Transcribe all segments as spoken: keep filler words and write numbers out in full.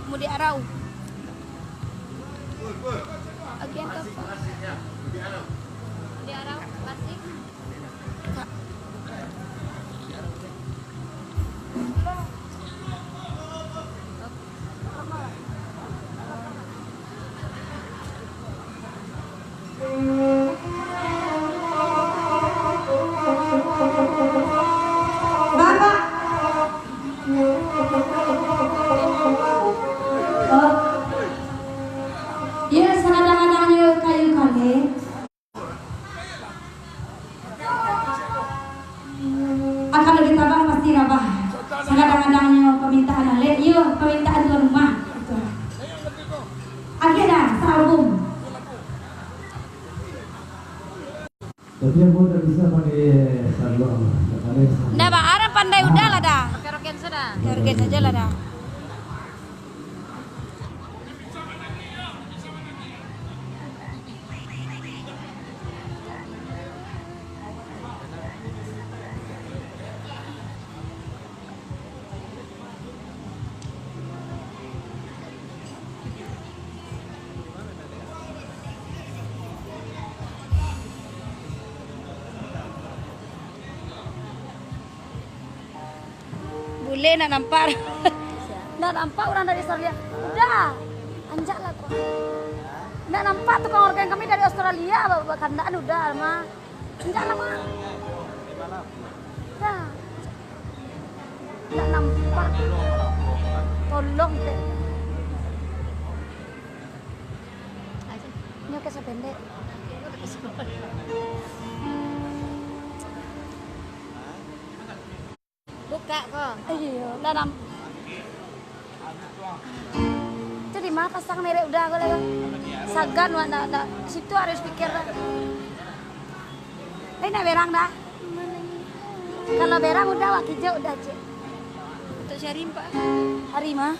Mudik Arau. Agian tu apa? Mudik Arau, Tasik. Kak. Bapak. Oh. Yo, sagadang-gadangnyo kayu kaleh. Ah, kalau ditabang pasti rabah. Sagadang-gadangnyo pamintaan alek, iyo, pamintaan tuan rumah. Gitu. Agiah dah, saalbum. Tapi ambo ndak bisa pandai saluak, ambo ndak pandai saluak. Ndak ba-, aran pandai udah lah dah. Oke saja lah dah. Bule nak nampak. Nak nampak urang dari Australia. Udah. Anjaklah kau. Nak nampak tukang organ kami dari Australia, ba-, bakandaan udah mah. Anjaklah kau. Udah. Nak nampak. Tolong deh. Nyo ka sapendek. Buka ko. Iyo, dalam. Tu di ma pasang merek udah ko lah, ko. Sagan wak, ndak, ndak. Situ harus pikir lah. Tapi ndak berang dah. Kalau berang udah wak kijok udah, cek. Untuk si Arim, Pak. Arim, ah.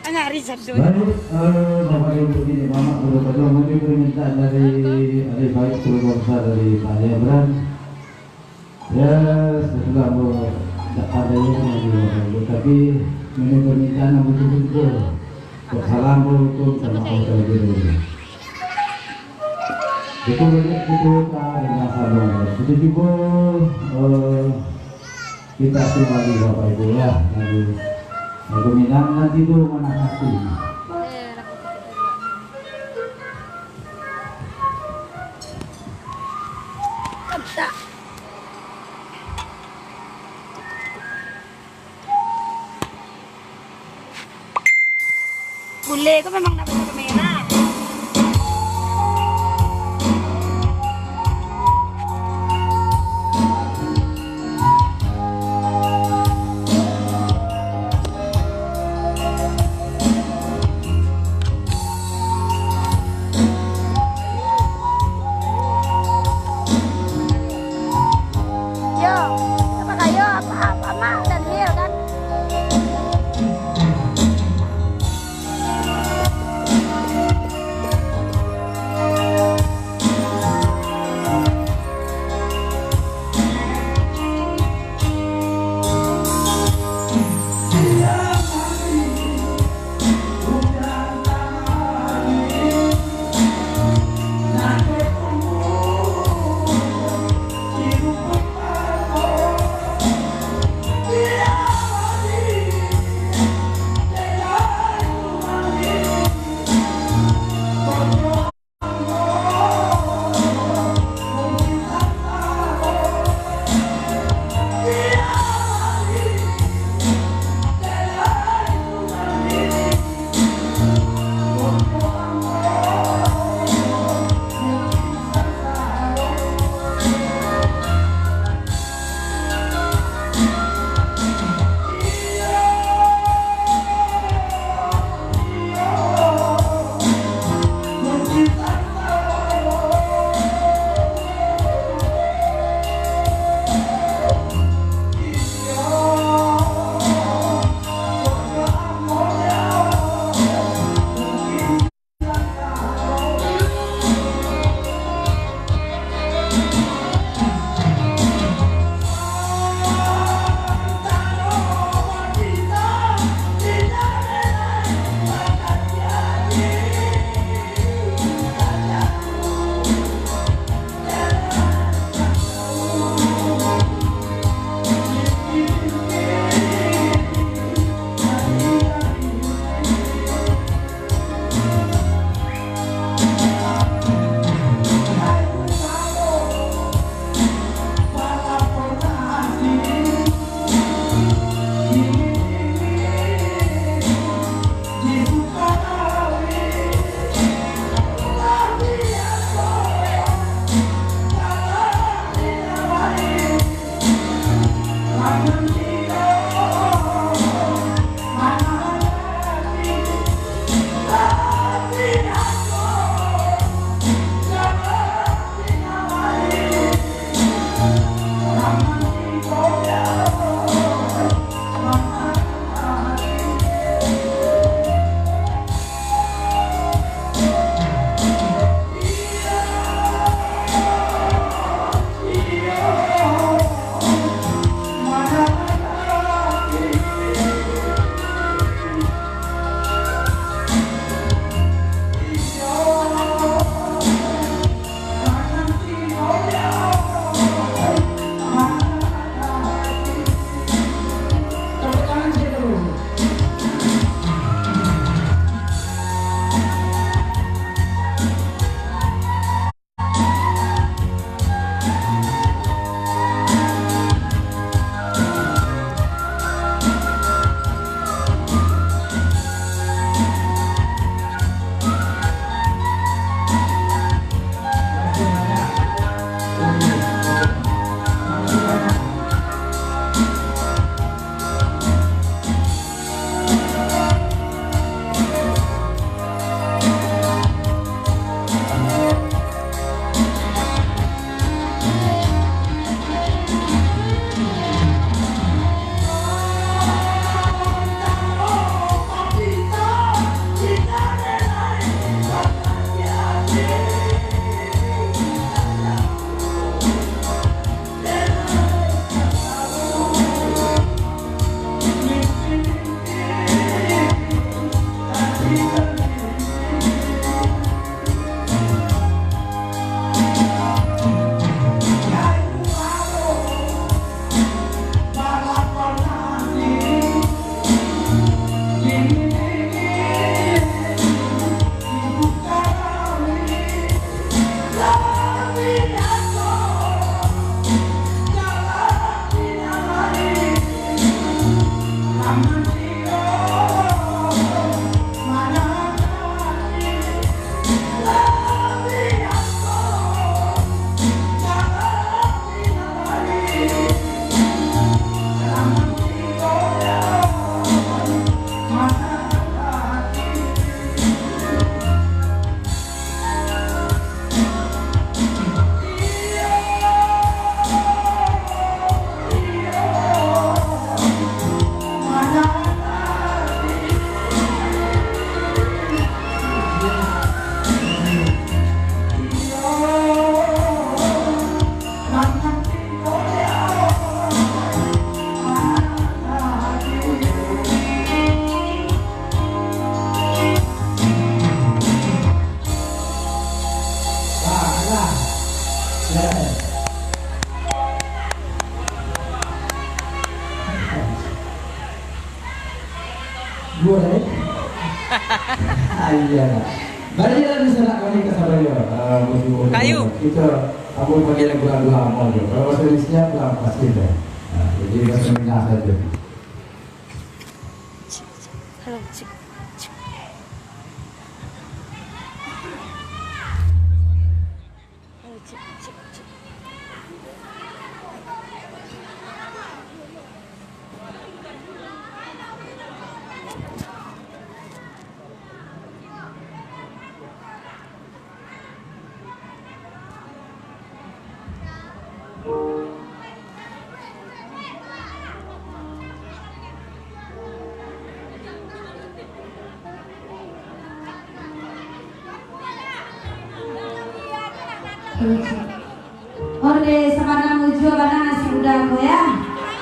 Angah Arim sado. Baik, eh, Bapak Ibu, ini Mamak Kudo Padang, memenuhi permintaan dari adik baik keluarga besar dari Pak Jabran. Ya, setelah ambo tak pandai lagi, tapi memenuhi permintaan ambo tu betul. Assalamualaikum warahmatullahi wabarakatuh. Itu banyak itu, ah, dengan sabar. Itu juga, eh, kita kembali Bapak Ibu ya, lagu, lagu Minang nanti tu mana hati. Bule ko memang nak pakai kamera. Yo, apa kayo, apa, apa, Mak Daniel kan? Boleh? Ah, iya. Baliaklah di sana kami ka Sabaya. Ah, musim-musim. Kayu. Kita, apa panggil lagu-lagu lama tu. Kalau bahasa Indonesia, kurang pasti dah. Ah, jadi bahasa Minang saja. Onde sabana mujua bana nasi udang ko, ya.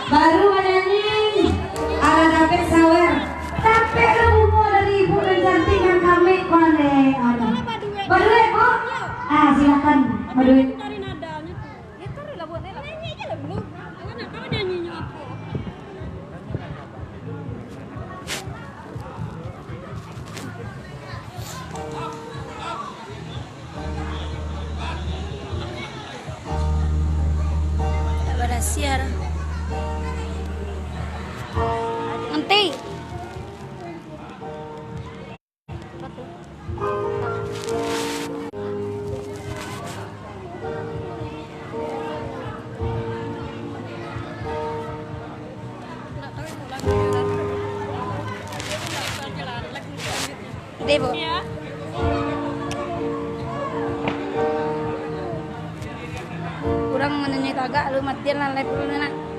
Baru manyanyi, alah dapek sawer. Dapek lo bungo dari ibu nan cantik nan kamek ko, onde. Aduh. Baduet, Bu? Ah, silakan. Baduet. Cari nadanya tuh. Ya, taruhlah buat saya lah. Nyanyi aja lah dulu. Aku nak tahu nyanyinya apa. Tak berhasil. Nanti. Deh, Bu. Urang mananyo tagak, lu matian lah, live dulu, nak.